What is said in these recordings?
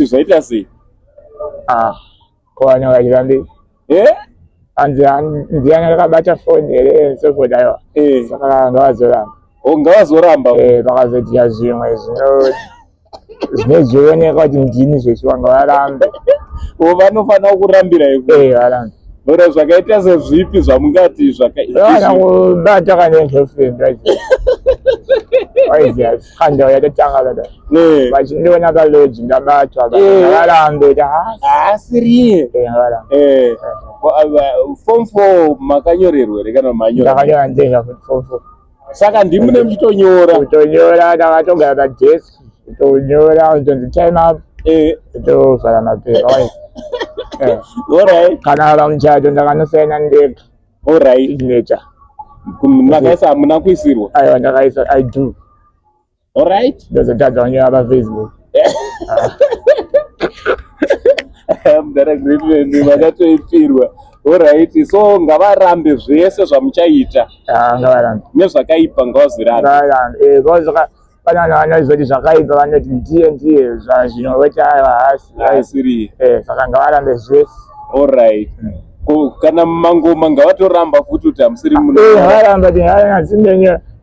Zvaita sei? Ah, ko vanhu vachirambi. Eh? Hanzi ndiani akabata foni here and so forth aiwa. Eh. Saka ngavazoramba. Oh, ngavazoramba. Eh, vakazoita zvimwe zvino zvinozvioneka kuti ndini zveshuwa ngavarambe. O vanofanira kurambira iko. Eh, varambe. Ora zvakaita sezvipi zvamungati zvakaita. Kubata kana girlfriend right. Waiziya scandal yatotanga kata. Eh. Vachindiona paloji ndabatwa Eh. ngavarambe Haasiriye. ngavarambe. Eh. Form 4 makanyorerwa here kana manyora? Ndakanyora ndega futi form 4. Saka ndimune muchitonyora. Kutonyora ndakatogara padesk kutonyora kutonzi time up Eh. kutovhara mapepa waiziya. Eh. Alright. Kana pamuchato ndakanosaina ndega Alright. signature. Makaisa hamuna kuisirwa. Aiwa ndakaisa I do. Alright. Ndozotadza kunyora pafacebook. Mudhara Greatman makatoipirwa. Alright. So ngavarambe zvese zvamuchaita Ah, ngavarambe. nezvakaipa ngavazvirambe. Ngavarambe. Eh, because pane vanhu vanozoti zvakaipa vanoti ndiye ndiye zvazvino voti aiwa haasi. Haasiriye. Eh, saka ngavarambe zvese. Alright. Ko kana mangoma ngavatoramba futi kuti hamusiri muno. Eh, varamba kuti haasi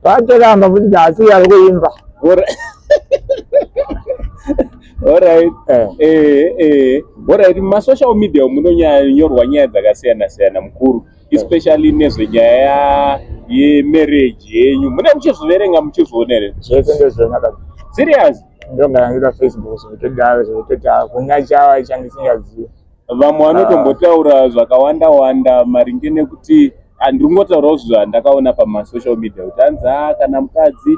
vatoramba futi kuti haasi ari kuimba. Alright. Alright. Eh. Eh, eh. Alright, masocial media munonyorwa nyaya dzakasiyana siyana mukuru, especially nezvenyaya yemarriage yenyu. Mune muchizviverenga muchizviona here? Zvese ndozviona baba. Serious? Ndogara ndiri pafacebook zvekutodaro zvekutoti hakuna chawa chandisingazivi. Vamwe vanotombotaura zvakawanda wanda maringe nekuti handiri kungotaurawo zvandakaona pamasocial media kuti hanzi "Ah, kana mukadzi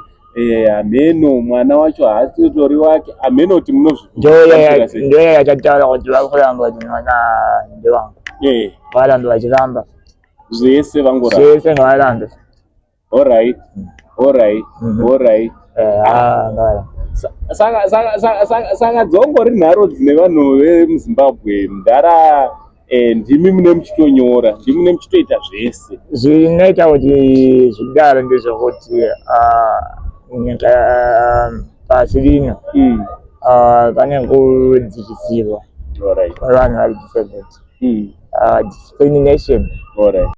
hameno mwana wacho haasitori wake hameno kuti munozvi Ndoya yachataura kuti vakuramba kuti mwana ndewangu. Eh, Varambe vachiramba. Zvese vangoramba. Zvese ngavarambe. Alright. Alright. Eh, ah, ngavarambe. Saka dzongori nharo dzine vanhu vemuZimbabwe mudhara ndimi mune muchitonyora, ndimi mune muchitoita zvese. Zvinoita kuti zvidaro ndezvekuti ah, nyika ah, pasi rino ah, pane kudzikisirwa kwevanhu vari disabled. Ah, discrimination. Alright.